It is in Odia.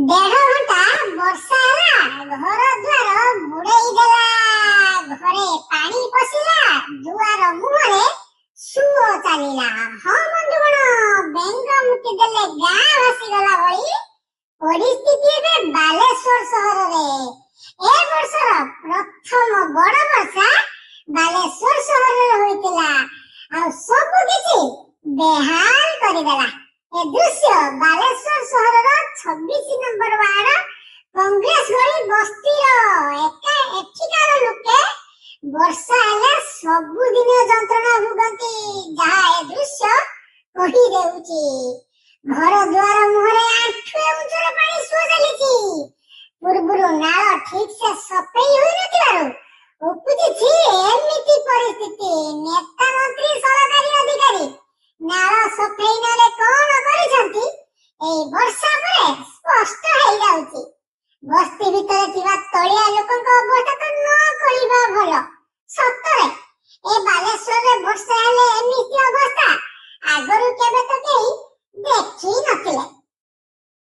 ଦେଢ଼ ଘଣ୍ଟା ବର୍ଷା ହେଲା, ଘର ଦ୍ୱାର ବୁଡେଇ ଦେଲା। ଘରେ ପାଣି ପଶିଲା, ଦୁଆର ମୁହଁରେ ସୁଅ ଚାଲିଲା। ହଁ ବନ୍ଧୁଗଣ, ବେଙ୍ଗ ମୁତି ଦେଲେ ଗାଁ ଭାସିଗଲା ଭଳି ପରିସ୍ଥିତି ଏବେ ବାଲେଶ୍ୱର ସହରରେ। ଏ ବର୍ଷର ପ୍ରଥମ ବଡ ବର୍ଷା ବାଲେଶ୍ୱର ସହରରେ ହୋଇଥିଲା, ଆଉ ସବୁ କିଛି ବେହାଲ କରିଦେଲା। ଏ ଦୃଶ୍ୟ ବାଲେଶ୍ୱର ସହରର 26 ନମ୍ବର ୱାର୍ଡ କଂଗ୍ରେସ ଗଳି ବସ୍ତିର। ଏକା ଏଠିକାର ଲୋକେ ବର୍ଷା ହେଲେ ସବୁଦିନ ଯନ୍ତ୍ରଣା ଭୋଗନ୍ତି, ଯାହା ଏ ଦୃଶ୍ୟ କହିଦେଉଛି। ଘର ଦୁଆର ମୁହଁରେ ଆଣ୍ଠୁଏ ଉଞ୍ଚର ପାଣି ସୁଅ ଚାଲିଛି। ପୂର୍ବରୁ ନାଳ ଠିକ ସେ ସଫେଇ ହୋଇନଥିବାରୁ ଉପୁଜିଛି ଏମିତି ପରିସ୍ଥିତି। ନେତା, ମନ୍ତ୍ରୀ, ସରକାରୀ ଅଧିକାରୀ ନାଳ ସଫେଇ ନାଁରେ କଣ କରିଛନ୍ତି, ଏଇ ବର୍ଷା ପରେ ସ୍ପଷ୍ଟ ହେଇଯାଉଛି। ବସ୍ତି ଭିତରେ ଥିବା ତଳିଆ ଲୋକଙ୍କ ଅବସ୍ଥା ତ ନ କହିବା ଭଲ। ସତରେ ଏ ବାଲେଶ୍ୱରରେ ବର୍ଷା ହେଲେ ଏମିତି ଅବସ୍ଥା ଆଗରୁ କେବେ ତ କେହି ଦେଖି ନଥିଲେ।